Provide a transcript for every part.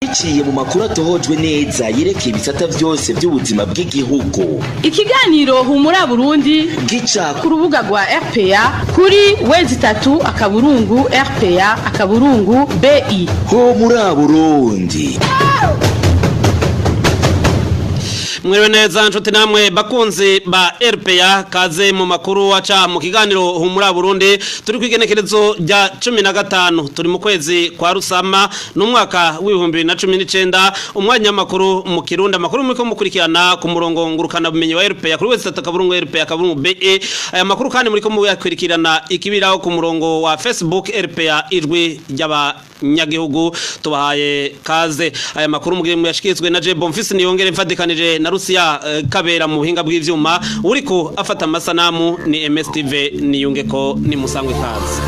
Biciye mu makuru atohojwe neza yerekeye ibisata vyose vy'ubuzima bw'igihugu. Ikiganiro Humura Burundi gica ku rubuga rwa RPA kuri w3.rpa.bi. Humura Burundi. Mwiriwe neza nshuti namwe bakunzi ba RPA, kaze mu makuru aca mu kiganiro Humura Burundi. Turi kwigenekerezo rya 15, turi mu kwezi kwa Rusama n'umwaka w'ibihumbi 2019. Umwanya makuru mu Kirundi, amakuru muriko mukurikirana ku murongo ngurukana bumenyi wa RPA kuri w3.rpa.be. Aya makuru kandi muriko muyakurikirana ikibiraho ku murongo wa Facebook RPA Ijwi ry'Abanyagihugu. Tubahaye kaze. Aya makuru mugiye muyashikirizwe na Je Bonfils Niyongere, mfadikanije na Rusiya Kabera mu buhinga bw'ivyuma. Uriko afata amasanamu ni MSTV Niyungeko. Ni musangwe, kaze.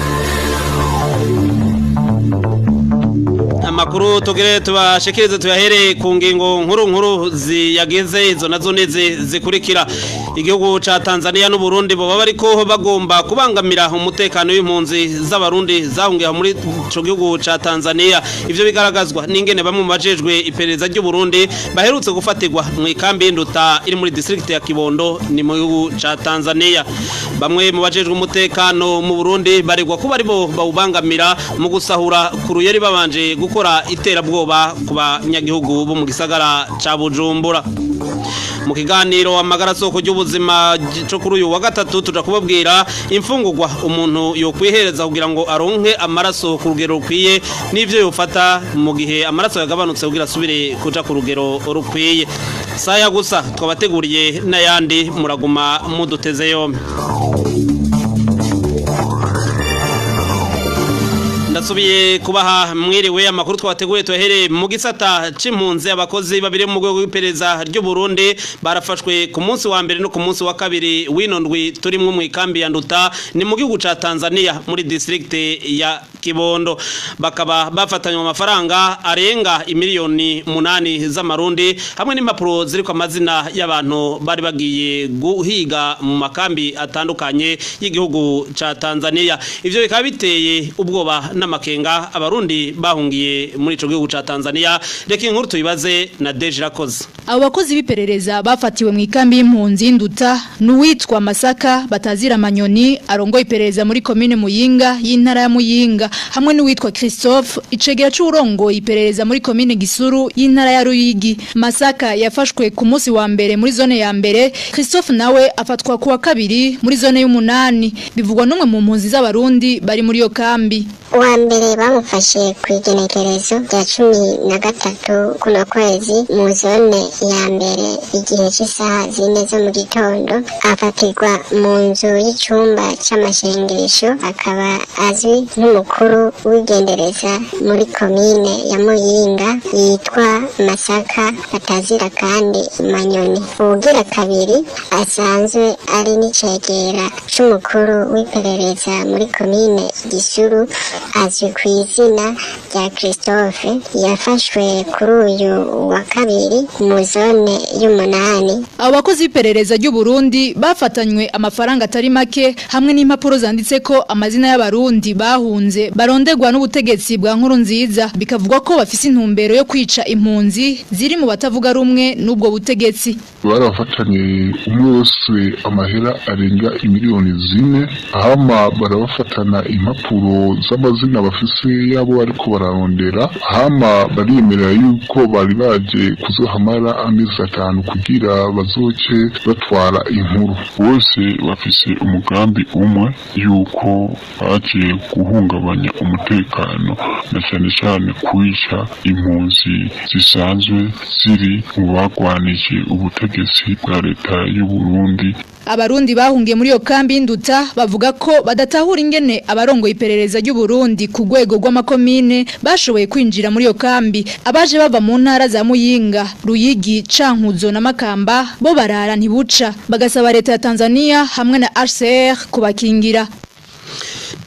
Amakuru tugere tubashikirize tuyahereye ku ngingo nkuru nkuru ziyagize. Izo nazo nizi zikurikira: igihugu ca Tanzania n'u Burundi boba bariko bagomba kubangamira umutekano w'impunzi z'Abarundi zahungiye muri ico gihugu ca Tanzania. Ivyo bigaragazwa n'ingene bamwe mu bajejwe iperereza ry'u Burundi baherutse gufatirwa mu ikambi y'Induta iri muri district ya Kibondo, ni mu gihugu ca Tanzania. Bamwe mu bajejwe umutekano mu Burundi baregwa kuba aribo bawubangamira mu gusahura ku ruyeri babanje gukora iterabwoba ku banyagihugu bo mu gisagara ca Bujumbura. Mu kiganiro Amagara Soko ry'Ubuzima cyo kuri uyu wa gatatu, tuja kubabwira imfungurwa umuntu yokwihereza kugira ngo aronke amaraso ku rugero rukwiye, n'ivyo yofata mu gihe amaraso yagabanutse kugira asubire kuja ku rugero rukwiye. Saya gusa, twabateguriye n'ayandi, muraguma muduteze yombi. Ndasubiye kubaha mwiriwe. Amakuru twateguye tuyahereye mu gisata c'impunzi. Abakozi babiri mu rwego rw'iperereza ry'u Burundi barafashwe ku munsi wa mbere no ku munsi wa kabiri w'ino ndwi turimwo mu ikambi ya Nduta, ni mu gihugu ca Tanzania muri district ya Kibondo. Bakaba bafatanywe amafaranga arenga imiliyoni 8 z'amarundi hamwe n'impapuro ziriko amazina y'abantu bari bagiye guhiga mu makambi atandukanye y'igihugu ca Tanzania. Ivyo bikaba biteye ubwoba n'amakenga Abarundi bahungiye muri ico gihugu ca Tanzania. Reka inkuru tuyibaze na Deji Rakoze. Abo bakozi b'iperereza bafatiwe mu ikambi y'impunzi Nduta n'uwitwa Masaka batazira Manyoni, arongoye iperereza muri komine Muyinga y'intara ya Muyinga, hamwe n'uwitwa Christophe, icegera c'urongoye iperereza muri komine Gisuru y'intara ya Ruyigi. Masaka yafashwe ku munsi wa mbere muri zone ya mbere, Christophe nawe afatwa ku wa kabiri muri zone y'umunani. Bivugwa n'umwe mu mpunzi z'Abarundi bari muri iyo kambi. Uwa mbere bamufashe ku igenekerezo rya 13 kuno kwezi mu zone ya mbere igihe cy'isaha 4 zo mu gitondo, afatirwa mu nzu y'icumba c'amashengesho. Akaba azwi nk'umukuru w'igendereza muri komine ya Muyinga, yitwa Masaka atazira kandi Manyoni. Uwugira kabiri asanzwe ari n'icegera c'umukuru w'iperereza muri komine Gisuru, azwi ku izina rya Christophe, yafashwe kuri uyu wa kabiri mu zone y'umunani. Abo bakozi b'iperereza ry'u Burundi bafatanywe amafaranga atari make hamwe n'impapuro zanditseko amazina y'Abarundi bahunze barondegwa n'ubutegetsi bwa Nkurunziza. Bikavugwa ko bafise intumbero yo kwica impunzi ziri mu batavuga rumwe n'ubwo butegetsi. Barafatanye umwe wese amahera arenga imiliyoni 4, hama barabafatana impapuro z'amazina bafise yabo bariko bararondera, hama bariyemera yuko bari baje kuzohamara amezi 5 kugira bazoce batwara inkuru. Bose bafise umugambi umwe, yuko baje guhungabanya umutekano na cane cane kwica impunzi zisanzwe ziri mu bagwanije ubutegetsi bwa leta y'u Burundi. Abarundi bahungiye muri iyo kambi y'Induta bavuga ko badatahura ingene abarongoye iperereza ry'u Burundi ku rwego rw'amakomine bashoboye kwinjira muri iyo kambi. Abaje bava mu ntara za Muyinga, Ruyigi, Cankuzo na Makamba bo barara ntibuca, bagasaba leta ya Tanzania hamwe na HCR kubakingira.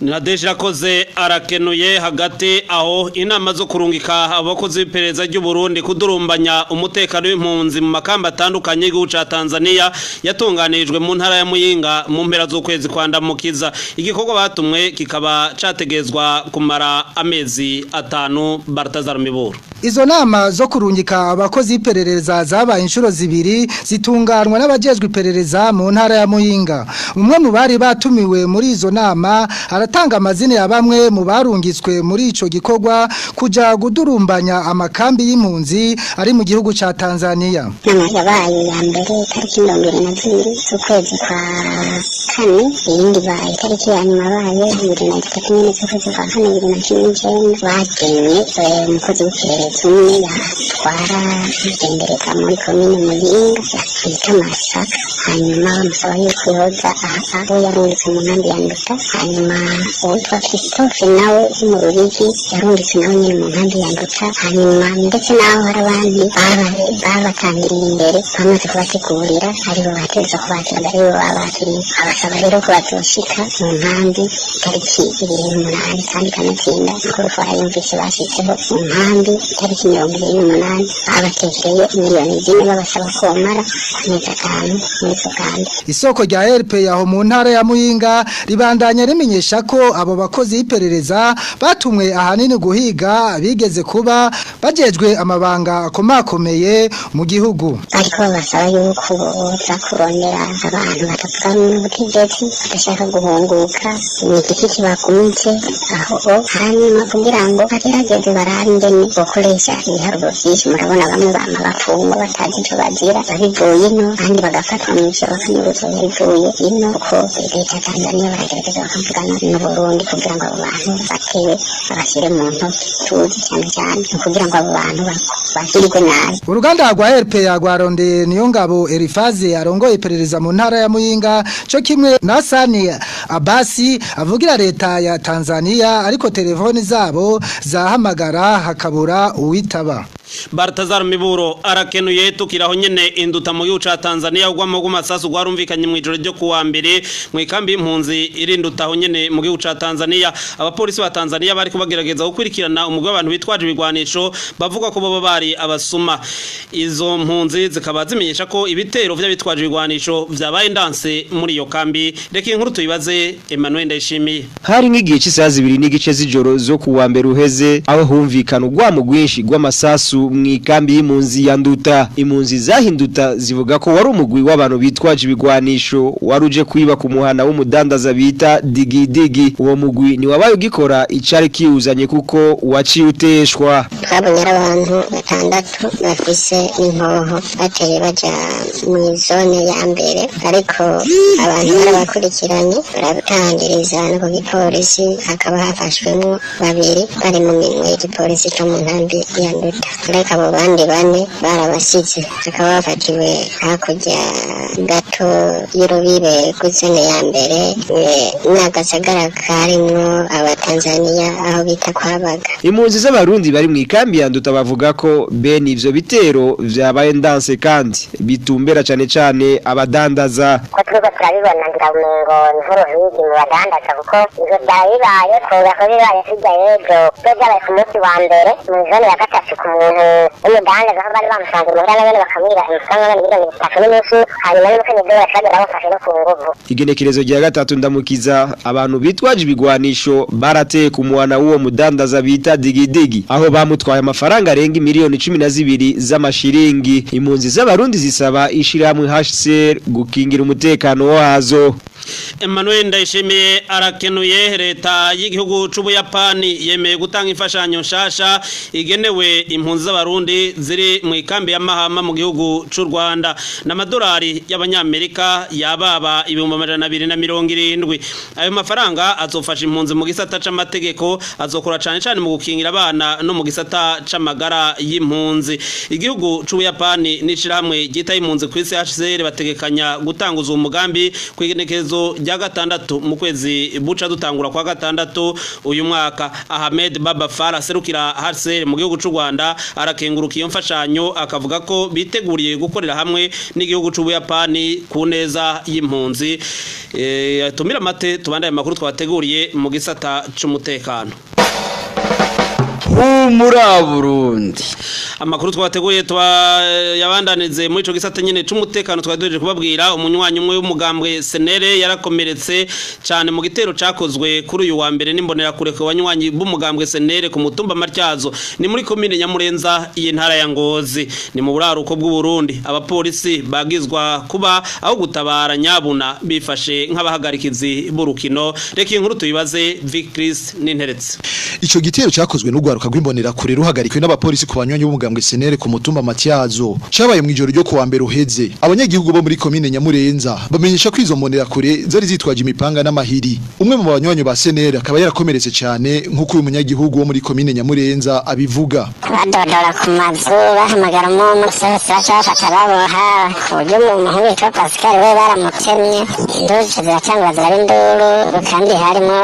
Nadeje Irakoze arakenuye. Hagati aho, inama zo kurungika abakozi b'iperereza ry'u Burundi kudurumbanya umutekano w'impunzi mu makamba atandukanye y'igihugu ca Tanzania yatunganirijwe mu ntara ya Muyinga mu mpera z'ukwezi kwa Ndamukiza. Igikorwa batumwe kikaba categezwa kumara amezi 5. Bartazar Miburo. Izo nama zo kurungika abakozi iperereza zabaye inshuro zibiri zitunganwa n'abajejwe iperereza mu ntara ya Muyinga. Umwe mu bari batumiwe muri izo nama aratanga amazina ya bamwe mu barungitswe muri ico gikorwa kuja gudurumbanya amakambi y'impunzi ari mu gihugu ca Tanzania. Nama yabaye ya mbere tariki 22 z'ukwezi kwa kane, iyindi baye tariki ya nyuma baye 23 nyene z'ukwezi kwa kane 2019. Bagenye umukozi w'iperereza umwe yatwara igendereza muri komine Muyinga bita Masaka, hanyuma bamusaba yuko yoza aho yarungitse mu nkambi ya Nduta. Hanyuma uwitwa Christophe nawe wo mu Ruyigi yarungitse nawe nyene mu nkambi ya Nduta. Hanyuma ndetse n'aho hari abandi babatangiriye imbere bamaze kubategurira, aribo bategerezwa kubakira, aribo babakiriye. Abasaba rero ko bazoshika mu nkambi tariki 28, kandi kanatsinda amakuru twarayumvise bashitseho mu nkambi tariki 28. Babatekereye 4 miliyoni babasaba ko bomara amezi 5 muri izo kambi. Isoko rya RP yaho mu ntara ya Muyinga ribandanya rimenyesha ko abo bakozi y'iperereza batumwe ahanini guhiga bigeze kuba bajejwe amabanga akomakomeye mu gihugu. Ariko babasaba yuko boza kurondera abantu batavuga n'ubutegetsi, badashaka guhunguka, ni igiki kibagumitse aho, hanyuma kugira ngo bagerageze barabe ingene bokoresha ibiharuro vyinshi. Murabona bamwe bama bafungwa batazi ico bazira babivuye ino, abandi bagafatwa mw'ijoro bakanyuruzwa bivuye ino, kuko leta ya Tanzania baragerageza bakavugana n'Uburundi kugira ngo abo bantu batewe babashyire mu ntoki. Tuzi cyane cyane ni ukugira ngo abo bantu bakirwe nabi. Uruganda rwa RP rwarondeye Niyongabo Elifaze arongoye iperereza mu ntara ya Muyinga cyo kimwe na Sani Abasi avugira leta ya Tanzania, ariko telefoni zabo zahamagara hakabura uwitaba. Bartazar Miburo arakenuye. Tukiraho nyene induta mu gihugu ca Tanzania, ugwamo gw'amasasu gwarumvikanye mu ijoro ryo kuwa mbere mu ikambi y'impunzi irinduta aho nyene mu gihugu ca Tanzania. Abapolisi ba Tanzania bari kubagerageza gukurikirana umugwi w'abantu bitwaje ibigwanisho bavuga ko boba bari abasuma. Izo mpunzi zikaba zimenyesha ko ibitero vy'abitwaje ibigwanisho vyabaye ndanse muri iyo kambi. Reka inkuru tuyibaze Emmanuel Ndayishimiye. Hari nk'igihe cy'isaha 2:30 z'ijoro zo kuwa mbere uheze, aho humvikana urwamo rwinshi rw'amasasu mu ikambi y'impunzi ya Nduta. Impunzi zahinduta zivuga ko wari umugwi w'abantu bitwaje ibigwanisho wari uje kwiba ku muhana w'umudandaza bita Digidigi. Uwo mugwi ni wabaye ugikora icari kiwuzanye kuko waciye uteshwa. Twabonye ari abantu batandatu bafise inkoho bateye baja mu zone ya mbere, ariko abantu barabakurikiranye baratangiriza no ku gipolisi, hakaba hafashwemwo babiri bari mu minwe y'igipolisi co mu nkambi ya Nduta, ariko abo bandi bane barabasize, bakaba bafatiwe hakurya gato y'urubibe rw'izone ya mbere n'agasagara karimwo Abatanzaniya aho bita Kwabaga. Impunzi z'Abarundi bari mu ikambi ya Nduta bavuga ko bene ivyo bitero vyabaye ndanse kandi bitumbera cane cane abadandaza. Ko turiko turabibona, ngira umengo nk'uruhigi mu badandaza, kuko ivyo vyari bibaye kuza ko bibaye hirya y'ejo, byo vyabaye ku munsi wa mbere mu zone ya gatatu ku muntu w'umudandaza, aho bari bamusanze muhira na bene bakamwiba amafaranga angana 3.5 miliyoni, hanyuma n'umukenyezi we bakaja bamufashe no ku nguvu. Igenekerezo rya 3 Ndamukiza, abantu bitwaje ibigwanisho barateye ku muhana w'uwo mudandaza bita Digidigi, aho bamutwaye amafaranga arenga 12 miliyoni z'amashiringi. Impunzi z'Abarundi zisaba ishirahamwe HCR gukingira umutekano wazo. Emmanuel Ndayishimiye arakenuye. Leta y'igihugu c'Ubuyapani yemeye gutanga imfashanyo nshasha igenewe impunzi z'Abarundi ziri mu ikambi ya Mahama mu gihugu c'u Rwanda, n'amadolari y'Abanyamerika yababa 270,000. Ayo mafaranga azofasha impunzi mu gisata c'amategeko, azokora cane cane mu gukingira abana no mu gisata c'amagara y'impunzi. Igihugu c'Ubuyapani n'ishirahamwe ryita impunzi kw'isi HCR bategekanya gutanguza uwo mugambi kw'igenekerezo rya 6 mu kwezi buca dutangura kwa gatandatu uyu mwaka. Ahmed Baba Fara aserukira HCR mu gihugu c'u Rwanda arakenguruka iyo mfashanyo, akavuga ko biteguriye gukorera hamwe n'igihugu c'Ubuyapani ku neza y'impunzi. Tumira mate, tubandaye amakuru twabateguriye mu gisata c'umutekano. Humura Burundi. Amakuru twateguye yabandanize muri ico gisata nyene c'umutekano. Twaduheje kubabwira umunywanyi umwe w'umugambwe Senere yarakomeretse cyane mu gitero cakozwe kuri uyu wa mbere n'imbonera kure ku banywanyi b'umugambwe Senere ku mutumba Matyazo, ni muri komine Nyamurenza, iyi ntara ya Ngozi, ni mu buraruko bw'u Burundi. Abapolisi bagizwa kuba aho gutabara nyabuna bifashe nk'abahagarikizi b'urukino. Reka iyi nkuru tuyibaze Vicris n'Interetse. Ico gitero cyakozwe n'ugwaruka rw'imbonera kure ruhagarikwe n'abapolisi ku banywanyi b'umugambwe Senere ku mutumba Matyazo. Cabaye mu ijoro ryo kuwa mbere uheze. Abanyagihugu bo muri komine Nyamurenza bamenyesha ko izo mbonera kure zari zitwaje imipanga n'amahiri. Umwe mu banywanyi ba Senere akaba yarakomeretse cyane, nk'uko uyu munyagihugu wo muri komine Nyamurenza abivuga. Badodora ku mazu, bahamagara umwe wese, baca bafata baboha, ku buryo umuhungu witwa Pascal we baramutemye. Induru ziratangura, ziraba induru, kandi harimo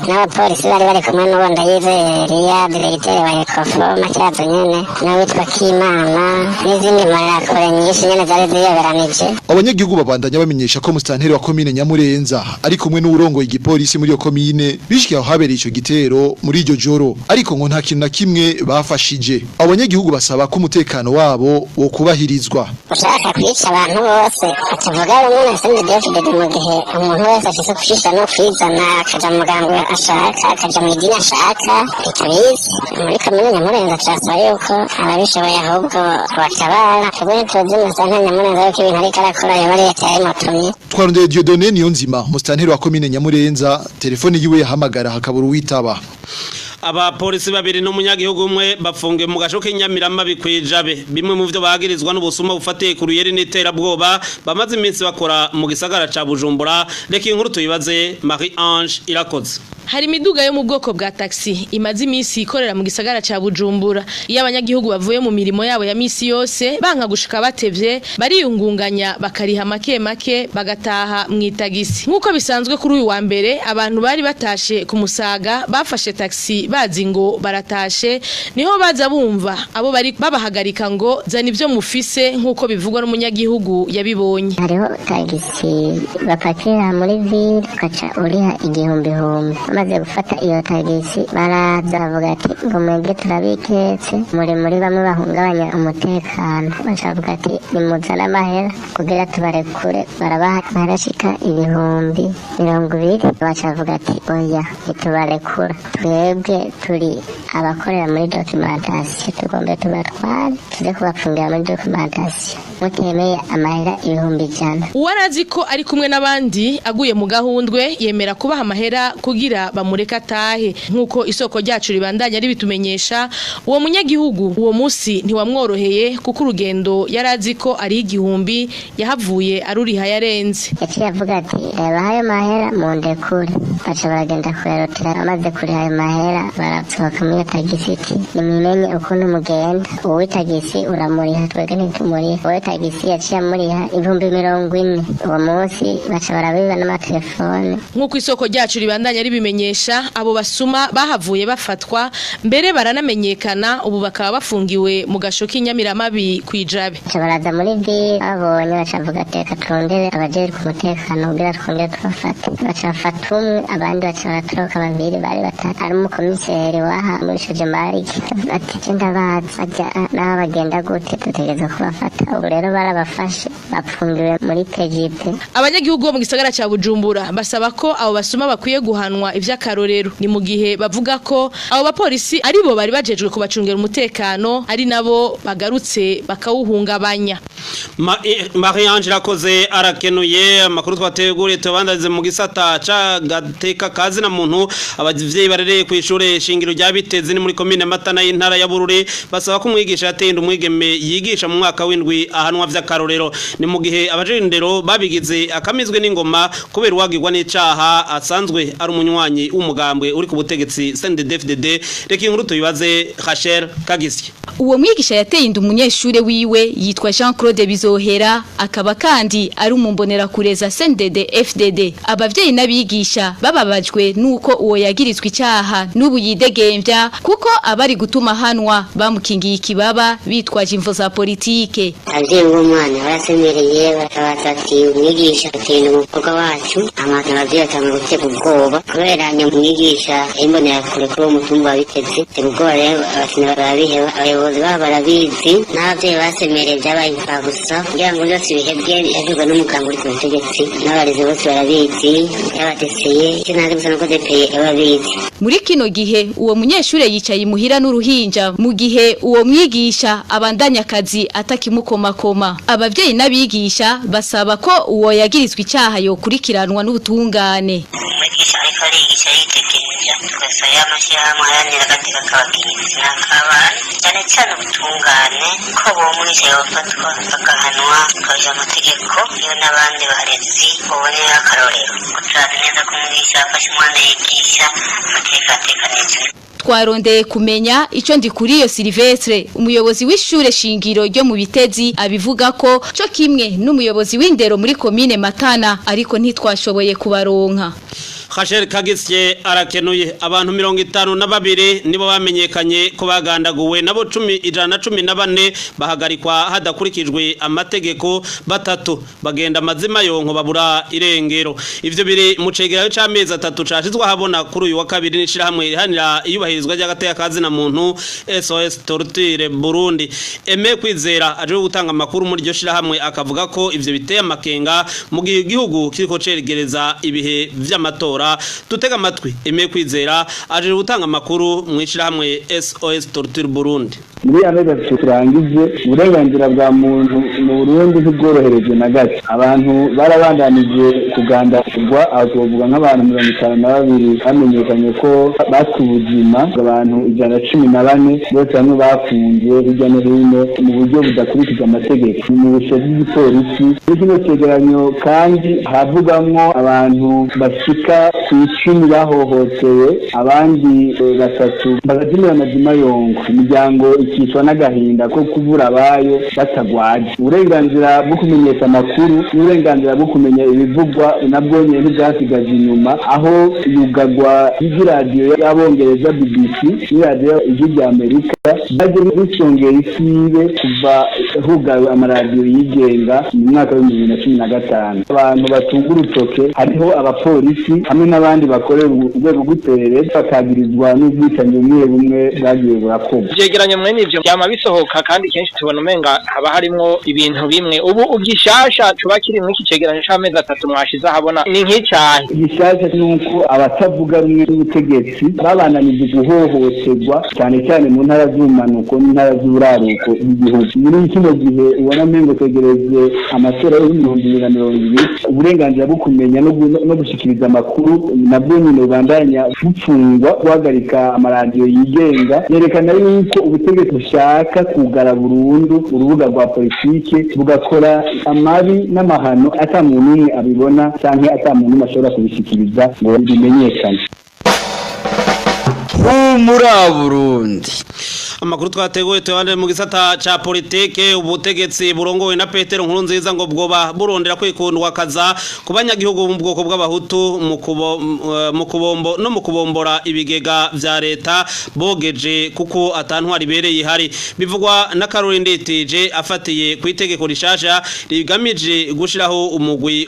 n'abapolisi bari kumwe n'uwo Ndayizeye Eliya, diregiteri wa Ecofo Matyazo nyene, n'uwitwa Kimana, n'izindi mbonerakure nyinshi nyene zari ziyoberanije. Abanyagihugu babandanya bamenyesha ko musitanteri wa komine Nyamurenza ari kumwe n'uwurongoye igipolisi muri iyo komine bishikiye aho habereye ico gitero muri iryo joro, ariko ngo nta kintu na kimwe bafashije. Abanyagihugu basaba ko umutekano wabo wo kubahirizwa. Ushaka kwica abantu bose batavuga rumwe na CNDD-FDD, mu gihe umuntu wese afise kwishira no kwizana, akaja mu mugambwe ashaka, akaja mu idini ashaka, ntitubizi. Muri komine Nyamurenza turasaba yuko ababishoboye ahubwo batabara. Twebwe ntituzi musitanteri Nyamurenza yuko ibintu ariko arakora yoba leta yabimutumye. Twarondeye Dieudonné Niyonzima, musitanteri wa komine Nyamurenza, telefone yiwe yahamagara hakabura uwitaba. Abapolisi babiri n'umunyagihugu umwe bafungiwe mu gasho k'inyamirama bikwijabe. Bimwe mu byo bagirizwa n'ubusuma bufatiye ku ruyeri n'iterabwoba bamaze iminsi bakora mu gisagara ca Bujumbura. Reka inkuru tuyibaze Marie Ange Irakoze. Hari imiduga yo mu bwoko bwa taxi imaze iminsi ikorera mu gisagara ca Bujumbura. Iyo abanyagihugu bavuye mu mirimo yabo ya misi yose banka gushika batevye, bariyungunganya bakariha make make bagataha mu itagisi. Nk'uko bisanzwe, kuri uyu wa mbere abantu bari batashe ku Musaga bafashe taxi bazi ngo baratashe, niho baza bumva abo bari babahagarika ngo zana ivyo mufise, nk'uko bivugwa n'umunyagihugu yabibonye. Hariho tagisi bapakira muri ville, ugaca uriha igihumbi humbi. Bamaze gufata iyo tagisi, baraza bavuga ati ngo mwebwe turabiketse muri bamwe bahungabanya umutekano. Baca bavuga ati nimuzane amahera kugira tubarekure. Barabaha amahera ashika 20,000. Baca bavuga ati oya, ntitubarekura, twebwe turi abakorera muri documentation, tugombe tubatware tuze kubafungira muri documentation mutemeye amahera 100,000. Uwarazi ko ari kumwe n'abandi aguye mu gahundwe yemera kubaha amahera kugira bamureka atahe. Nk'uko isoko ryacu ribandanya ribitumenyesha, uwo munyagihugu uwo munsi ntiwamworoheye, kuko urugendo yarazi ko ari 1000 yahavuye aruriha yarenze. Yaciye avuga ati reba ayo mahera mundekure. Baca baragenda kuyarotera. Bamaze kuriha ayo mahera, barasohoka muri iyo tagisi iti nimumenye ukuntu mugenda, uw'itagisi uramuriha, twebwe ntitumuriha. Uw'itagisi yaciye amuriha 40,000 uwo munsi. Baca barabiba n'amatelefone. Nk'uko isoko ryacu ribandanya ribimenyesha, abo basuma bahavuye bafatwa, mbere baranamenyekana, ubu bakaba bafungiwe mu gasho k'inyamiramabi kwijabe. Baca baraza muri ville, babonye baca bavuga ati reka turondere abajejwe umutekano kugira twongere tubafate. Baca bafata umwe, abandi baca baratoroka babiri, bari batatu. Ari umukomiseri waha muri Shojemarike ati je ndabazi bajya n'aho bagenda gute, dutegereza kubafata. Ubu rero barabafashe, bapfungiwe muri PJP. Abanyagihugu bo mu gisagara ca Bujumbura basaba ko abo basuma bakwiye guhanwa ivy'akarorero. Ni mu gihe bavuga ko abo bapolisi aribo bari bajejwe kubacungera umutekano, ari nabo bagarutse bakawuhungabanya. Marie Ange Irakoze arakenuye. Amakuru twateguriye tubandanize mu gisata c'agateka kazi na muntu. Abavyeyi barereye ku ishure shingiro rya Bitezi, ni muri komine Matana y'intara ya Bururi, basaba ko umwigisha yateye inda umwigeme yigisha mu mwaka w'indwi ahanwa vy'akarorero. Ni mu gihe abajejwe babigize akamizwe n'ingoma kubera uwagirwa n'icaha asanzwe ari umunywanyi w'umugambwe uri ku butegetsi CNDD-FDD. Reka inkuru tuyibaze Rachel Kagisye. Uwo mwigisha yateye inda umunyeshure wiwe yitwa Jean Claude. Claude Bizohera, akaba kandi ari umumbonera kureza CNDD FDD. Abavyeyi n'abigisha bababajwe nuko uwo yagirizwe icaha n'ubu yidegemvya, kuko abari gutuma hanwa bamukingiye ikibaba bitwaje imvo za politike. Abavyeyi b'umwana barasemereye batabaza ati umwigisha atinda umukobwa wacu, amazi abavyeyi batanga gutega ubwoba kubera nyamwigisha imbonera kure kuri uwo mutumba wabiteze tega ubwoba. Rero abakinyi barabiheba, abayobozi babo barabizi n'abavyeyi basemereye, vyabaye imfagusa kugira ngo byose bihebwe yavugwa n'umuganga uri ku butegetsi, n'abarezi bose barabizi, y'abadeseye icyo ntazi gusa nuko depeye ababizi. Muri kino gihe uwo munyeshure yicaye imuhira n'uruhinja, mu gihe uwo mwigisha abandanya akazi atakimukomakoma. Abavyeyi n'abigisha basaba ko uwo yagirizwe icaha yokurikiranwa n'ubutungane. Umwigisha ariko arigisha yitegereje, tugasaba amashyirahamwe aharanira agateka k'abakenyezi n'ak'abana, cyane cyane ubutungane, ko uwo mwigisha yofatwa bagahanwa bakaja amategeko, iyo n'abandi barezi boboneraho akarorero. Turazi neza ko umwigisha afashe umwana yigisha amateka atekanijwe. Twarondeye kumenya ico Ndikuriyo Silvestre, umuyobozi w'ishure shingiro ryo mu Bitezi, abivuga ko co kimwe n'umuyobozi w'indero muri komine Matana, ariko ntitwashoboye kubaronka. Khashel Kagisye arakenuye. Abantu 52 nibo bamenyekanye ko bagandaguwe, nabo 114 bahagarikwa hadakurikijwe amategeko, batatu bagenda amazima yonko babura irengero. Ivyo biri mu cegeranyo c'amezi 3 cashizwe habona kuri uyu wa kabiri n'ishirahamwe rihanira iyubahirizwa ry'agateka kazina muntu SOS Torture Burundi. Aime Kwizera aje gutanga amakuru muri iryo shirahamwe akavuga ko ivyo biteye amakenga mu gihe igihugu kiriko cegereza ibihe vy'amatora. Tutega amatwi Aime Kwizera aje gutanga amakuru mu ishirahamwe SOS Torture Burundi. Muri amezi atatu turangije, uburenganzira bwa muntu mu Burundi ntibworoherejwe na gato. Abantu barabandanije kugandagurwa, aho twovuga nk'abantu 52 bamenyekanye ko batwe ubuzima, abantu 114 bose bamwe bafungiwe hirya no hino mu buryo budakurikije amategeko mu busho bw'igipolisi. Muri kino cegeranyo kandi havugamwo abantu bashika ku 10 bahohotewe, abandi 3 bagazimira amazima yongo. Imiryango ikicwa n'agahinda ko kubura abayo batagwaje. Uburenganzira bwo kumenyesha amakuru n'uburenganzira bwo kumenya ibivugwa nabwo nyene ntibwasigaje inyuma, aho yugagwa y'iradiyo y'abongereza BBC n'iradiyo ijwi rya Amerika baje bisongera isibe kuva hugawe amaradiyo yigenga mu mwaka wa 2015. Abantu batunga urutoke hariho abapolisi hamwe n'abandi bakorera urwego rw'iperereza bakagirizwa n'ubwicanyi bumwe bumwe bwagiye burakorwa. Ivyegeranyo mwene ivyo vyama bisohoka kandi kenshi tubona umenga haba harimwo ibintu bimwe. Ubu ugishasha cuba kiri mw'iki cegeranyo c'amezi 3 mwashize ahabona ni nk'icahe? Igishasha nuko abatavuga rumwe n'ubutegetsi babananije guhohoterwa cyane cyane mu ntara z'ubumanuko n'intara z'uburaruko bw'igihugu. Muri kino gihe ubona mengo tegereze amatora y'2020, uburenganzira bwo kumenya no gushikiriza amakuru nabwo nyine bubandanya bupfungwa. Guhagarika amaradiyo yigenga yerekana yuko ubutegetsi bushaka kugara burundu urubuga rwa politike, bugakora amabi n'amahano ata muntu umwe abibona canke ata muntu umwe ashobora kubishikiriza ngo bimenyekane. Humura Burundi. Amakuru twateguye tuyabandanye mu gisata ca politike. Ubutegetsi burongowe na Petero Nkurunziza ngo bwoba burondera kwikundwa kaza ku banyagihugu mu bwoko bw'abahutu mu kubombo no mu kubombora ibigega vya leta bogeje kuko atantwari ibereye ihari. Bivugwa na Caroline Nditije afatiye ku itegeko rishasha rigamije gushiraho umugwi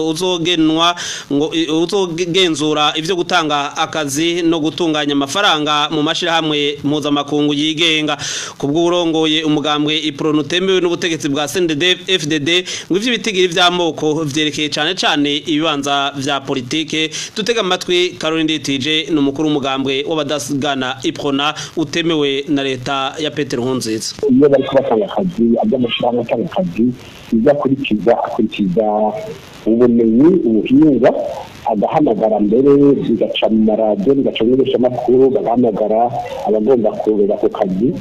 uzogenwa ngo uzogenzura ivyo gutanga akazi no gutunganya amafaranga mu mashirahamwe mpuzamakungu yigenga. Kubw'urongoye umugambwe Iprona utemewe n'ubutegetsi bwa CNDD FDD ngo ivyo bitigiri vy'amoko vyerekeye cane cane ibibanza vya politike. Tutega amatwi Caroline Nditije ni umukuru w'umugambwe w'abadasigana Iprona utemewe na leta ya Petero Nkurunziza. Iyo bariko batanga akazi, aby'amashirahamwe atanga akazi, ibyo akurikiza akurikiza ubumenyi, ubuhinga, agahamagara mbere bigaca mu maradiyo, bigaca mu menyeshamakuru, bagahamagara abagomba kurera ako kazi.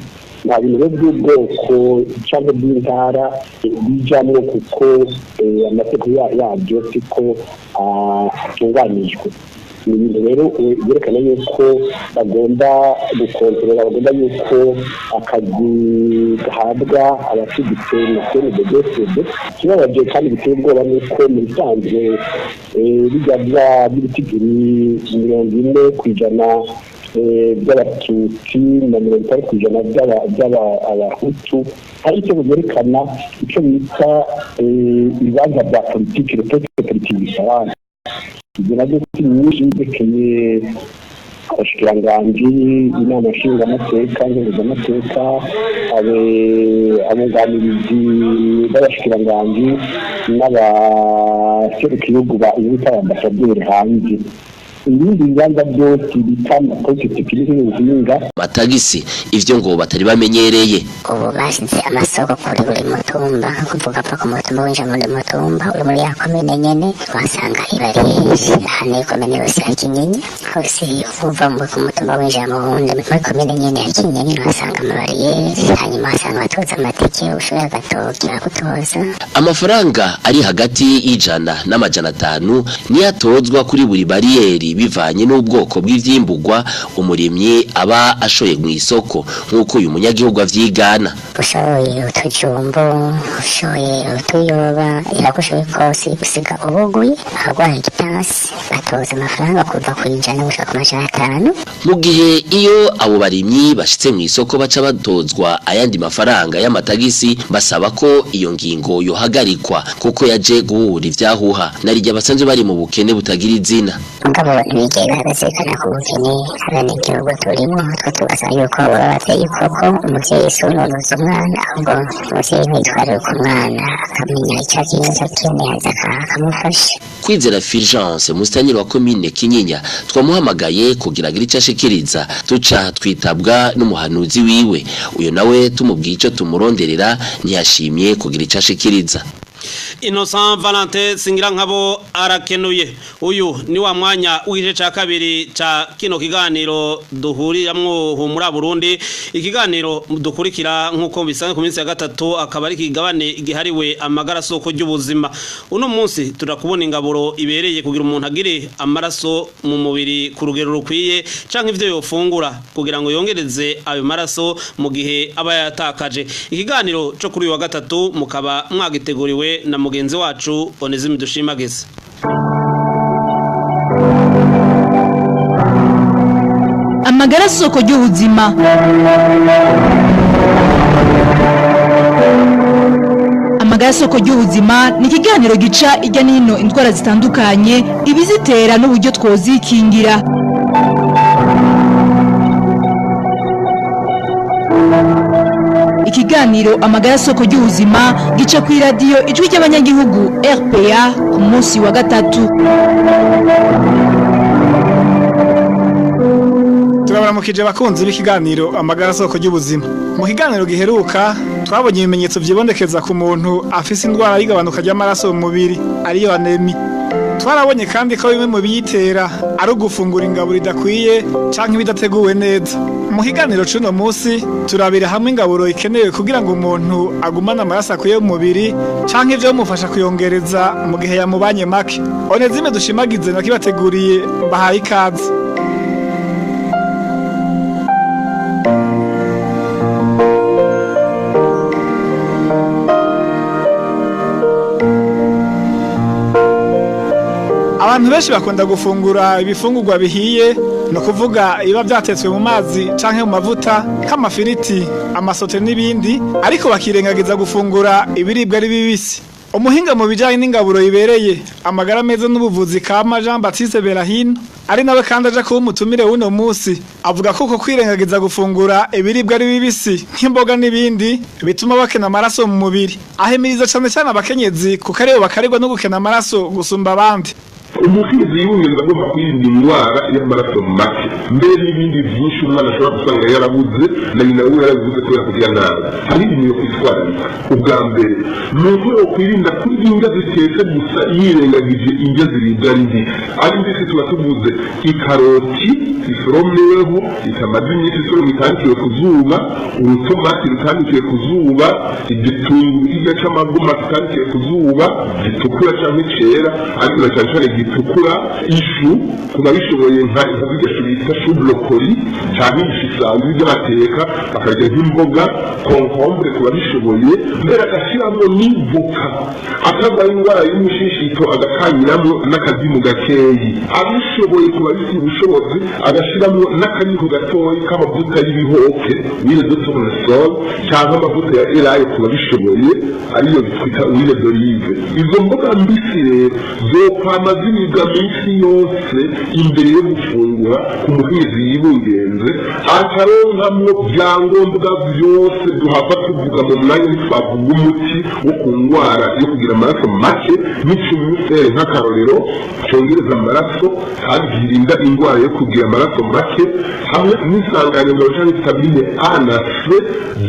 Nta bintu rero by'ubwoko cyangwa by'intara bijamwo kuko amategeko yabyo siko atunganijwe. Ni ibintu rero byerekana yuko bagomba gukontorora, bagomba yuko akazi gahabwa abashigitse na CNDD-FDD. Ikibabaje kandi biteye ubwoba ni uko mu bisanzwe bijya by'ibitigiri 40% by'abatutsi na 50% by'abahutu, hari icyo byerekana icyo bita ibibanza bya politiki, le politiki bisobanura ibyo nabyo si nyinshi byerekeye abashikiranganji, inama nshingamateka, nkenguzamateka, abunganirizi b'abashikiranganji n'abaserukigihugu bita ambasaderi hanze. Ibindi bibanza byose bita amapolitiki n'ubuhinga amatagisi, ivyo ngo batari bamenyereye. Ubu bashyize amasoko kuri buri mutumba, kuvuga apfa ku mutumba winjira muri mutumba uri muri ya komine nyene wasanga ibariyeri hano ikomine yose ya Kinyinya hose, uva ku mutumba winjira mu wundi muri komine nyene ya Kinyinya wasanga amabariyeri, hanyuma wasanga batoza amatike, ushoboye agatoki bakutoza. Amafaranga ari hagati y'100 na 500 niyo atozwa kuri buri bariyeri bivanye n'ubwoko bw'ivyimbugwa umurimyi aba ashoye mu isoko, nk'uko uyu munyagihugu avyigana. Ushoye utujumbu, ushoye utuyoba, iragushoye kose usiga ubuguye ahagwaye igitasi batoza amafaranga kuva ku 100 gushika ku 500. Mu gihe iyo abo barimyi bashitse mu isoko baca batozwa ayandi mafaranga y'amatagisi, basaba ko iyo ngingo yohagarikwa kuko yaje guhura ivyahuha narirya basanzwe bari mu bukene butagira izina. Mugabo ntibigera bazirikana ku bukene abenegihugu turimo, twe tugasaba yuko baba abavyeyi koko umuvyeyi si unonoza umwana, ahubwo umuvyeyi ntitwarire ku mwana akamenya ico akeneye ico akeneye aza akamufasha. Kwizera Fulgence, musitanteri wa komine Kinyinya, twamuhamagaye kugira agire ico ashikiriza, tuca twitabwa n'umuhanuzi wiwe. Uyo nawe tumubwiye ico tumuronderera ntiyashimye kugira ico ashikiriza. Innocent Valentin Singirankabo arakenuye. Uyu ni wa mwanya w'igice ca kabiri ca kino kiganiro duhuriramwo Humura Burundi, ikiganiro dukurikira nkuko bisanzwe ku minsi ya gatatu, akaba ari kigabane gihariwe amagara soko ry'ubuzima. Uno munsi turakubona ingaburo ibereye kugira umuntu agire amaraso mu mubiri ku rugero rukwiye, canke ivyo yofungura kugira ngo yongereze ayo maraso mu gihe aba yatakaje. Ikiganiro co kuri uyu wa gatatu mukaba mwagiteguriwe na mugenzi wacu Onezime Dushimageze. Amagara soko ry'ubuzima. Amagara soko ry'ubuzima ni ikiganiro gica ijya nino indwara zitandukanye, ibizitera n'uburyo twozikingira. Ikiganiro amagara soko ry'ubuzima gica ku radio ijwi ry'abanyagihugu RPA ku munsi wa gatatu. Turabaramukije bakunzi b'ikiganiro amagara soko ry'ubuzima. Mu kiganiro giheruka twabonye ibimenyetso vyibonekeza ku muntu afise indwara y'igabanuka ry'amaraso mu mubiri ariyo anemi. Twarabonye kandi ko bimwe mu biyitera ari ugufungura ingaburo idakwiye canke ibidateguwe neza. Mu kiganiro c'uno munsi turabira hamwe ingaburo ikenewe kugira ngo umuntu agumane amaraso akwiye mu mubiri canke ivyo bimufasha kuyongereza mu gihe yamubanye make. Onezime Dushimagize nakibateguriye, mbahaye ikaze. Abantu benshi bakunda gufungura ibifungurwa bihiye, no kuvuga iba byatetswe mu mazi canke mu mavuta nk'amafiriti, amasote n'ibindi, ariko bakirengagiza gufungura ibiribwa ari bibisi. Umuhinga mu bijanye n'ingaburo ibereye amagara meza n'ubuvuzi kama Jean Baptiste Berahino, ari nawe kandi aja kuba umutumire w'uno munsi, avuga ko kwirengagiza gufungura ibiribwa ari bibisi nk'imboga n'ibindi bituma bakena amaraso mu mubiri. Ahimiriza cane cane abakenyezi kuko aribo bakarirwa no gukena amaraso gusumba abandi. Umukenyezi yibungenza agomba kwirinda indwara y'amaraso make, mbere n'ibindi byinshi umwana ashobora gusanga yarabuze na nyina we yarabuze kubera kurya nabi. Hari ibintu yo kwitwararika. Ubwa mbere ni uko yokwirinda kurya indya zitetse gusa yirengagije indya ziribwa ari mbisi. Ari mbisi tuba tuvuze ikaroti isoromweho, itamaze iminsi isoromwe itandikiwe ku zuba, urutomati rutandikiwe ku zuba, igitunguru kirya c'amaguma kitandikiwe ku zuba gitukura canke cera, ariko na cane cane gitukura, ishu ku babishoboye nka zirya bita chou brocoli canke ishu isanzwe ibyo bateka bakarya nk'imboga, konkombure ku babishoboye, mbere agashiramwo n'ivoka, atagwaye indwara y'umushishito agakanyiramo n'akazimu gakeyi, abishoboye ku babifitiye ubushobozi agashiramwo n'akayiko gatoyi k'amavuta y'ibihoke huile de tournesol canke amavuta ya elayo ku babishoboye ariyo twita huile d'olive. Izo mboga mbisi rero zokwama ziribwa minsi yose imbere yo gufungura ku mukenyezi yibungenze, akaronkamwo vyangombwa vyose duhava tuvuga mu mwanya ntitwavuga umuti wo ku ngwara yo kugira amaraso make n'icumusere nk'akarorero congereza amaraso kandi kirinda ingwara yo kugira amaraso make, hamwe n'insanganyangaburo canke vitamine A na C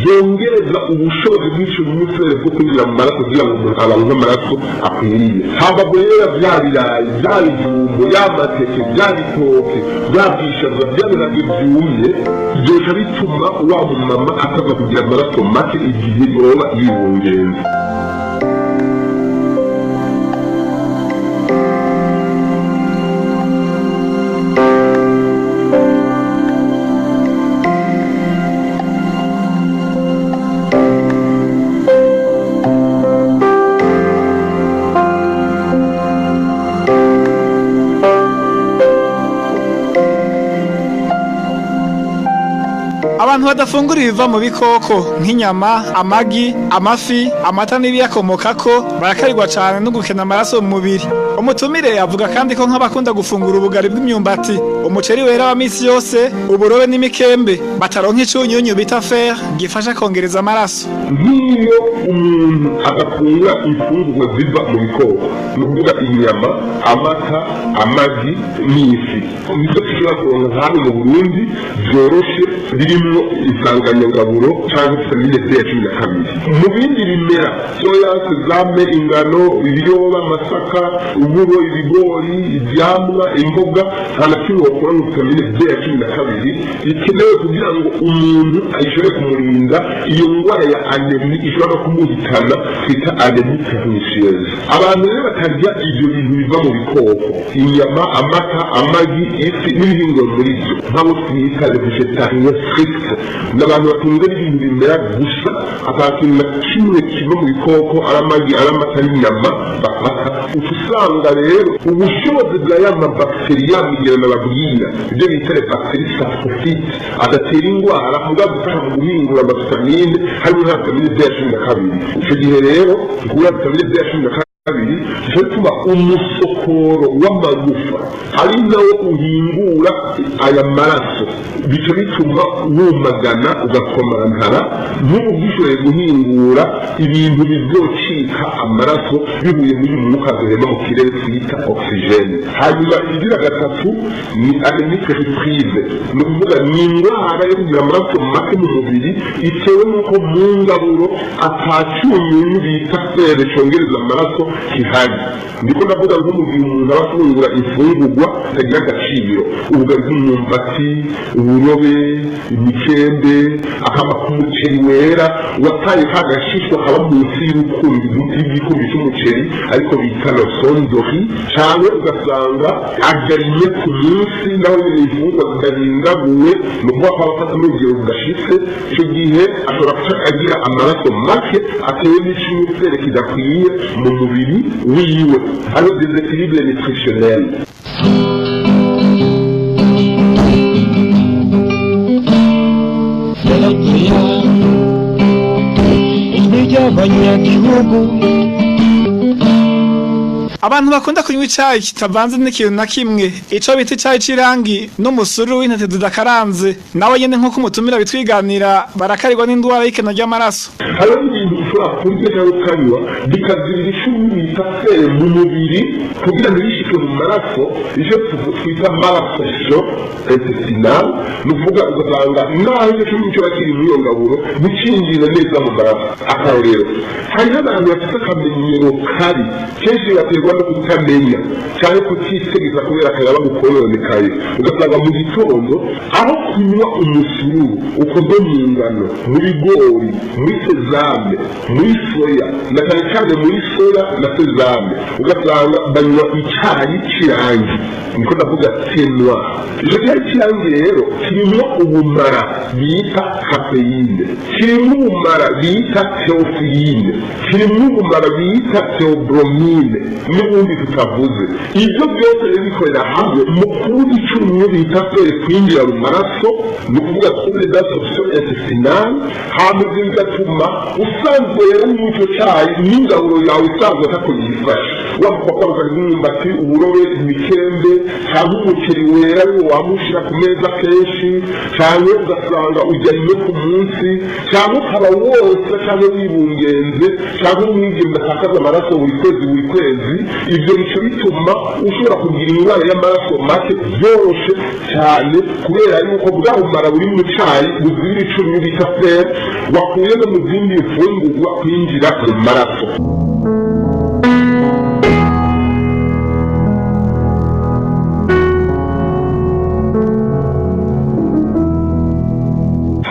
zongereza ubushobozi bw'icumusere bwo kwinjira mu maraso kugira ngo umuntu aronke amaraso akwiriye. Hambavu rero vya birayi, vya bijumbu, ya mateke, vya bitoke, vya bwishaza, vya birage vyumye vyoca bituma wa mumama ataza kugira amaraso make igihe yoba yibungenze. Abantu badafungura ibiva mu bikoko nk'inyama, amagi, amafi, amata n'ibiyakomokako barakarirwa cyane no gukena amaraso mu mubiri. Umutumire avuga kandi ko nk'abakunda gufungura ubugari bw'imyumbati, umuceri wera wa misi yose, uburobe n'imikembe bataronka icunyunyu bita fer gifasha kongereza amaraso. Nk'iyo umuntu adafungura imfungurwa ziva mu bikoko, ni ukuvuga inyama, amata, amagi n'ifi, nibyo dushobora kuronka hano mu Burundi vyoroshe birimwo insanganyangaburo canke vitamine B ya 12. Mu bindi bimera soya, sezame, ingano, ibiyoba, amasaka, uburo, ibigori, ivyamwa, imboga, nta na kimwe wokora mu vitamine B ya 12 ikenewe kugira ngo umuntu ayishobore kumurinda iyo ngwara ya anemie ishobora no kumuhitana twita anemie pernicieuse. Abantu rero batarya ivyo bintu biva mu bikoko, inyama, amata, amagi, ifi n'ibihingwa muri vyo, nk'abo twita les végétariens stricts, n'abantu batunze n'ibintu bimera gusa, ata kintu na kimwe kiva mu bikoko, ari amagi, ari amata n'inyama bafata. Uca usanga rero ubushobozi bwa ya mabakiteri ya migera nababwira, ibyo bita les bactéries saprophytes, adatera ingwara mugabo gufasha mu guhingura amavitamine harimo nka vitamine B ya 12. Ico gihe rero kubura vitamine B ya 12 gituma umusokoro w'amagufa ari nawo uhingura aya maraso, bico bituma wumagana ugakomantara, n'ubu gishoboye guhingura ibintu bizocika amaraso bihuye n'uyu mwuka duhema mu kirere twita oxygène. Hanyuma igira gatatu ni anémie ferriprive, ni ukuvuga ni indwara yo kugira amaraso make mu mubiri itewe n'uko mu ngaburo atacunyunyu bita fer congereza amaraso kihari. Ndiko ndavuga nko mu gihe umuntu aba afungura imfungurwa zitagira agaciro, ubugari bw'imyumbati, uburobe, imikembe, akaba ku muceri wera wataye ka gashishwa kaba munsi y'urukumbi y'igikumbi c'umuceri ariko bita losondori, canke ugasanga arya rimwe ku munsi naho nyene imfungurwa zidahindaguwe, ni ukuvuga ko aba afata n'urugero rudashitse. Ico gihe ashobora guca agira amaraso make atewe n'icumusere kidakwiye mu mubiri wiwe, hariho déséquilibre nutritionnel. Abantu bakunda kunywa icayi kitavanze n'ikintu na kimwe, ico bita icayi c'irangi n'umusuru w'intete zidakaranze, nawe nyene nk'uko umutumira bitwiganira barakarirwa n'indwara y'ikena ry'amaraso. Hariho ibintu ushobora kurya cyangwa ukanywa bikazibira icumi bita fer mu mubiri kugira ngo bishike mu maraso, icyo twita malabsorption intestinale, ni ukuvuga ugasanga naho icyo cumi kiba kiri muri iyo ngaburo nticinjire neza mu maraso. Akarorero, hariho abantu bafite akamenyero kabi kenshi baterwa no kutamenya cyangwa kutitegeza kubera akayaba gukononekaye, ugasanga mu gitondo aho kunywa umusururu ukozwe mu ngano, mu bigori, muri sezame, Muri soya, na cyane cyane muri soya na sezame, ugasanga banywa icyayi cy'irangi, niko ndavuga thé noir. Icyo cyayi cy'irangi rero kirimo ubumara bita caféine, kirimo ubumara bita théophylline, kirimo ubumara bita théobromine n'ubundi tutavuze. Ibyo byose rero bikorera hamwe mu kubuza icyumye bita fer kwinjira mu maraso, ni ukuvuga trouble d'absorption intestinale. Hama ibyo bigatuma usanzwe rero muri icyo cyayi n'ingaburo yawe isanzwe atako yifashe, waba kwanga nk'imyumbati, uburobe, imikembe cyangwa umuceri wera ariwo wamushyira ku meza kenshi, cyangwa ugasanga ujya rimwe ku munsi, cyangwa ukaba wose, cyangwa wibungenze, cyangwa umwigeme atakaza amaraso buri kwezi buri kwezi. Ibyo bice bituma ushobora kugira indwara y'amaraso make byoroshe cyane, kubera yuko bwa bumara buri mu cyayi buzira icumi bita fer wakuye no mu zindi mfungurwa kwinjira mu maraso.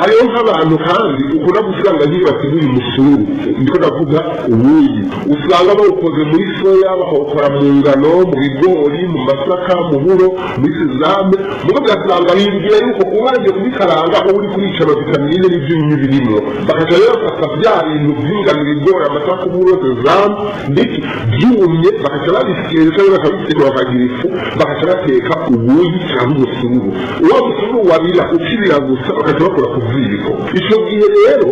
Hariho nk'abantu kandi ukunda gusanga nk'iyo bateguye umusururu, ndiko ndavuga ubuyi, usanga bawukoze muri soya, bakawukora mu ngano, mu bigori, mu masaka, mu buro, muri sezame, mugo ugasanga bibwira yuko ubanje kubikaranga uba uri kurica amavitamine n'ibyunyunyu birimo. Bakaca rero bafata bya bintu by'ingano, ibigori, amasaka, uburo, sezame ndetse byumye, bakaca babisyera cyangwa bakabisekura bakagira ifu, bakaca bateka ubuyi cyangwa umusururu. Uwo musururu wabira ukibira gusa, bakaca bakora ku ziko. Icyo gihe rero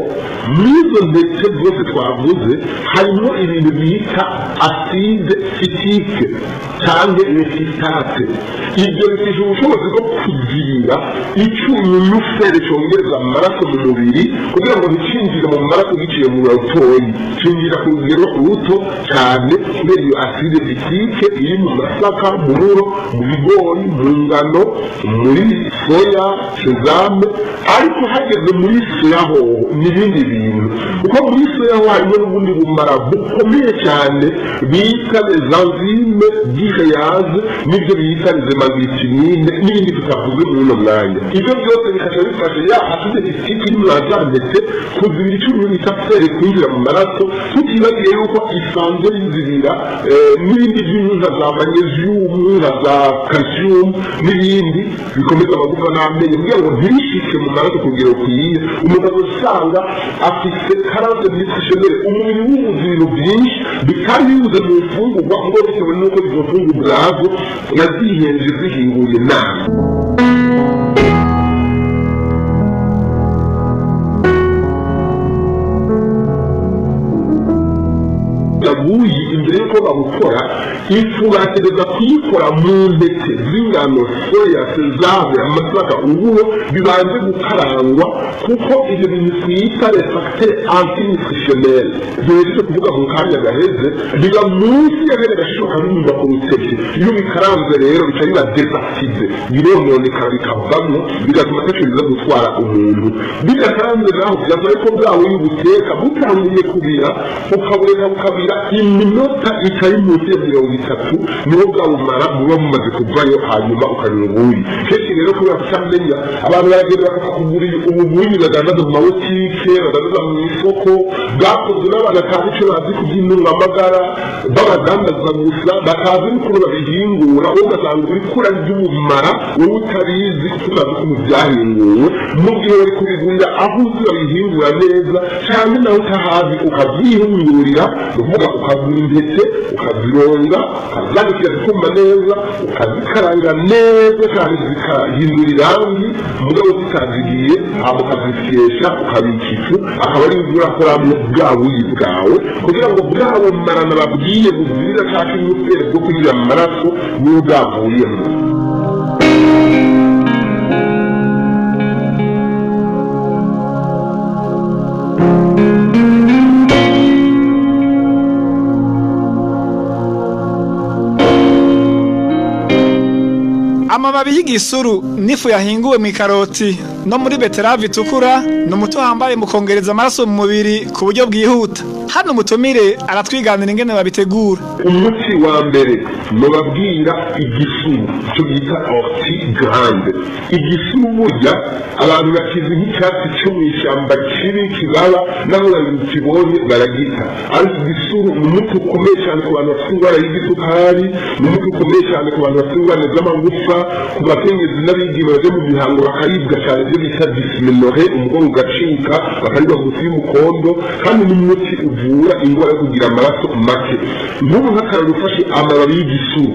muri izo ntete zose twavuze harimo ibintu bita acide phytique cyangwa phytate. Ibyo bifite ubushobozi bwo kuzibira icyunyunyu fer cyongereza amaraso mu mubiri, kugira ngo nticinjire mu maraso giciye mu rutoyi, cinjira ku rugero ruto cyane, kubera iyo acide phytique iri mu masaka, mu buro, mu bigori, mu ngano, muri soya, sezame. Ariko hageze muri soya hoho n'ibindi bintu, kuko muri soya ho harimo n'ubundi bumara bukomeye cyane bita les enzymes digérase, n'ibyo bita les hémagglutinines n'ibindi tutavuze muri uno mwanya. Ibyo byose bikaca bifasha ya acide phytique iri muri za ntete kuzibira icyuma bita fer kwinjira mu maraso, tutibagiye yuko isanzwe bizibira n'ibindi byinshi nka za magnesium, nka za calcium n'ibindi bikomeza amagufa n'amenyo, kugira ngo ntibishike mu maraso ku rugero rukwiye. Umugabo usanga afite carence nutritionnelle, umubiri wuzuye ibintu byinshi bitari bibuze mu mfungurwa, ngo bitewe n'uko izo mfungurwa ubwazo yazihenje zihinguye nabi. Ubuyi imbere yuko babukora, ifu bategereza kuyikora mu ntete z'ingano, soya, sezame, amasaka, uburo, bibanze gukarangwa, kuko ibyo bintu twita les facteurs antinutritionnels duhejeje kuvuga mu kanya gaheze biba munsi y'akanya gashishwa kabimba ku rutete. Iyo bikaranze rero bica biba désactivé, birononekara bikavamwo, bigatuma ataco biza gutwara umuntu. Bidakaranze naho byasaba ko bwa buyi buteka butanguye kubira, ukabureka bukabira iminota itari munsi ya 30, niho bwa bumara buba bumaze kuvayo, hanyuma ukanywa ubuyi. Kenshi rero kubera kutamenya, abantu baragenda bakakugura ubuyi badandaza mu mabutike, badandaza mu isoko, bwakozwe n'abantu batazi icyo bazi ku by'intungamagara, babadandaza gusa, batazi n'ukuntu babihingura. Wowe ugasanga uriko urarya ubumara wowe utabizi, kuko utazi ukuntu byahinguwe, mu gihe wari kubigurira aho uzi babihingura neza, cyangwa nawe utahazi ukabyihingurira, ni ukuvuga ukagura intete, ukazironga, ukazanikira zikuma neza, ukazikaranga neza cyane zikahindura irangi, mugabo zitazigiye, hama ukazisyesha, ukabika ifu, akaba ari bwo urakoramo bwa buyi bwawe, kugira ngo bwa bumara nababwiye buzira ca kinyufere bwo kunyura mu maraso niyo bwavuyemo. Amababi y'igisuru n'ifu yahinguwe mu ikaroti no muri beterave itukura ni umuti uhambaye mu kongereza amaraso mu mubiri ku buryo bwihuta. Hano umutumire aratwiganira ingene babitegura. Umuti wa mbere nobabwira igisuru, icyo bita ortie grande. Igisuru burya abantu bakizi nk'icyatsi cyo mu ishyamba kibi kibaba, naho bakibonye baragita. Ariko igisuru ni umuti ukomeye cyane ku bantu bafite indwara y'igisukari, ni umuti ukomeye cyane ku bantu bafite indwara z'amagufa, ku bakenyezi n'abigeme bajya mu mihango bakaribwa cyane, ibyo bita dysménorrhée, umugongo ugacika, bakaribwa munsi y'umukondo. Kandi ni umuti uvura indwara yo kugira amaraso make. Nk'ubu nk'akararo, ufashe amababi y'igisuru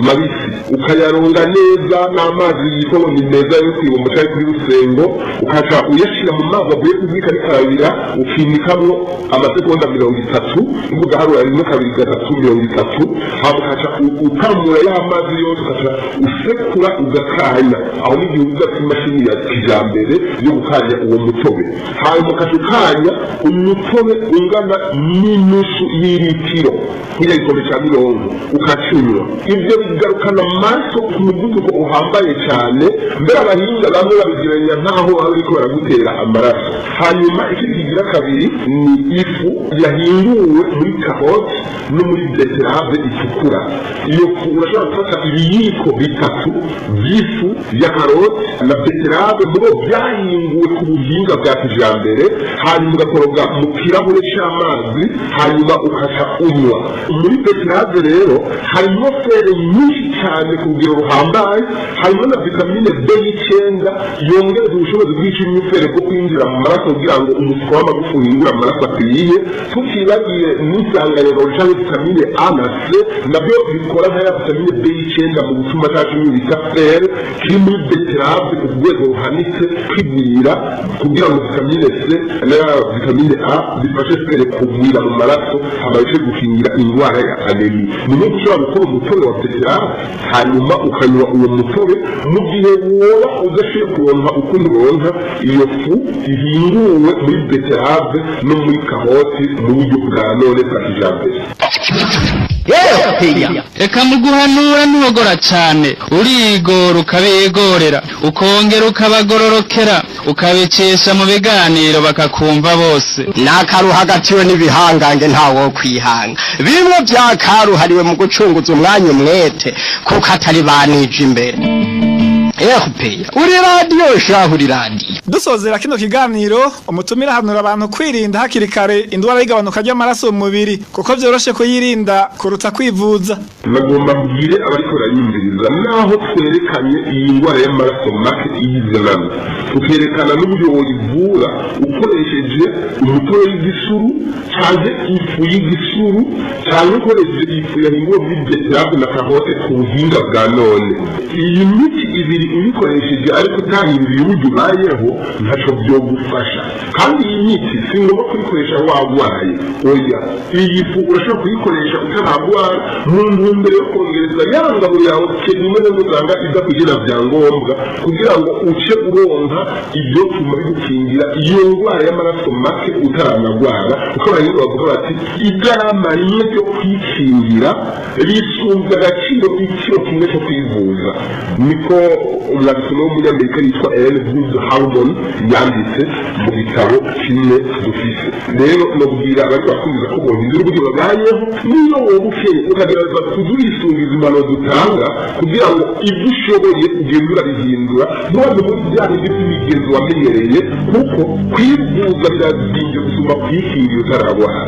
mabisi ukayaronga neza n'amazi yitwa ngo ni meza yo kwibomba cyangwa kuri rusengo, ukaca uyashyira mu mazi avuye ku ziko ariko arabira, ukinikamwo amasegonda 30, ugaharura 1 2 3 30, hama ukaca ukamura ya mazi yose, ukaca usekura ugakanya. Aho n'igihe uza ku imashini ya kijambere yo gukanya uwo mutobe, hanyuma ukaca ukanya umutobe ungana n'inusu y'iritiro, nk'iya gikombe cya mirongo, ukacunywa. Ibyo bigarukana amaraso ku muvuduko uhambaye cyane, mbere abahinga bamwe babigereranya nk'aho baba bariko baragutera amaraso. Hanyuma ikindi kigira kabiri ni ifu yahinguwe muri karoti no muri beterave itukura. Iyo fu urashobora gufata ibiyiko 3 by'ifu ya karoti na beterave mubo byahinguwe ku buhinga bwa kijambere, hanyuma ugakoroga mu kirahure c'amazi, hanyuma ukaca unywa. Muri beterave rero harimo fere nyinshi cyane ku rugero ruhambaye, harimo na vitamine B9 yongereza ubushobozi bw'ikinyufere bwo kwinjira mu maraso kugira ngo umusuko w'amagufa uhingure amaraso akwiye. Tutibagiye n'insanganyangaburo cyangwa vitamine A na C, nabyo bikora nka ya vitamine B9 mu gutuma cya kintu bita fer kiri muri beterave ku rwego ruhanitse kigwira, kugira ngo vitamine C na vitamine A bifashe fer kugwira mu maraso, habashe gukingira indwara ya anemie. Ni nko ushobora gukora umutobe wa beterave hanyuma ukanywa uwo mutobe mu gihe woba udashoboye kuronka ukundi uronka iyo fu ihinguwe muri beterave no muri karoti mu buryo bwa none bwa kijambere. Reka muguhanura ntiwogora cyane, urigora ukabigorera, ukongera ukabagororokera, ukabicesha mu biganiro bakakumva bose. Nakaruhagatiwe n'ibihangange ntawo kwihanga, bimwe byakaruhariwe mu gucunguza umwanya umwete, kuko atari banije imbere. Uri radiyo shahu uri radiyo. Dusozera kino kiganiro, umutumira ahanura abantu kwirinda hakiri kare indwara y'igabanuka ry'amaraso mu mubiri, kuko byoroshe kuyirinda kuruta kwivuza. Nagomba mbwire abariko baranyumviriza, naho twerekanye iyi ndwara y'amaraso make iyizanana, tukerekana n'uburyo woyivura ukoresheje umutobe w'igisuru canke ifu y'igisuru, canke ukoresheje ifu yahinguwe muri beterave na karote ku buhinga bwa none. Iyi miti ibiri uyikoresheje ariko utahinduye uburyo ubayeho ntaco vyogufasha. Kandi iyi miti si ngombwa kuyikoresha wagwaye, oya. Iyi fu urashobora kuyikoresha utaragwara mu ntumbero yo kongereza ya ngabo yawe rimwe na rimwe usanga idakugira vya ngombwa, kugira ngo uce uronka ivyotuma bigukingira iyo ndwara y'amaraso make utaranagwara. Kuko abahinga bavuga bati igarama rimwe ryo kwikingira risumvya agaciro ikiro kimwe co kwivuza. Niko umwanditsi w'umunyamerika yitwa Ellen Wood Harmon yanditse mu gitabo kimwe dufise. Rero nobwira abari bakumviza ko bohindura uburyo babayeho, niyo woba ukeye ukagerageza kuzurisungiza impanuro dutanga kugira ngo ibyo ushoboye ugende urabihindura, ntiwajye muri bya bindi by'imigenzo wamenyereye, kuko kwivuza birazinvye gusumba kwikingira utararwara.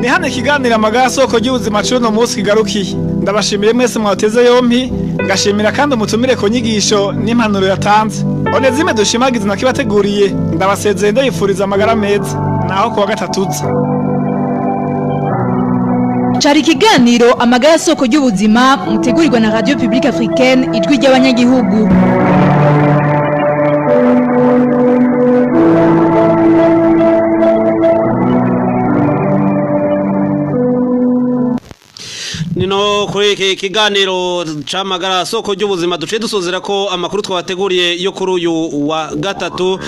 Ni hano ikiganiro amagara soko ry'ubuzima c'uno munsi kigarukiye. Ndabashimiye mwese mwateze yompi, ngashimira kandi umutumire ku nyigisho n'impanuro yatanze. Onezime dushimagize nakibateguriye, ndabasezeye ndabifuriza amagara meza. Naho kuwa gatatu uza. Cari ikiganiro amagara soko ry'ubuzima mutegurirwa na Radio Publique Africaine ijwi ry'abanyagihugu. Nino kuri iki kiganiro c'amagara soko ry'ubuzima duciye dusozera ko amakuru twabateguriye yo kuri uyu wa gatatu.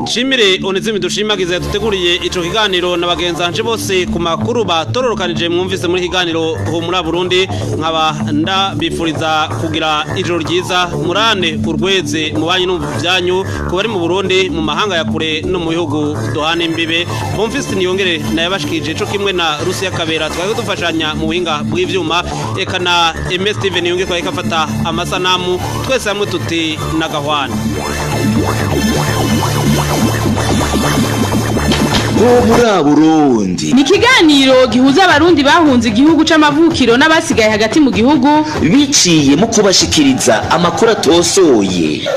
Nshimire Onezime Dushimagize yaduteguriye ico kiganiro na bagenzanje bose ku makuru batororokanije mwumvise muri kiganiro Humura Burundi, nkaba ndabifuriza kugira ijoro ryiza, murane urweze mu banyu no mu byanyu, ku bari mu Burundi, mu mahanga ya kure no mu bihugu duhana imbibe. Bonfils Niyongere nayabashikije co kimwe na Rusiya Kabera twari dufashanya mu buhinga bw'ivyuma, eka na MS Steven Niyongere twari kafata amasanamu, twese hamwe tuti nagahwana. Humura Burundi ni ikiganiro gihuza abarundi bahunze igihugu c'amavukiro n'abasigaye hagati mu gihugu biciye mu kubashikiriza amakuru atosoye.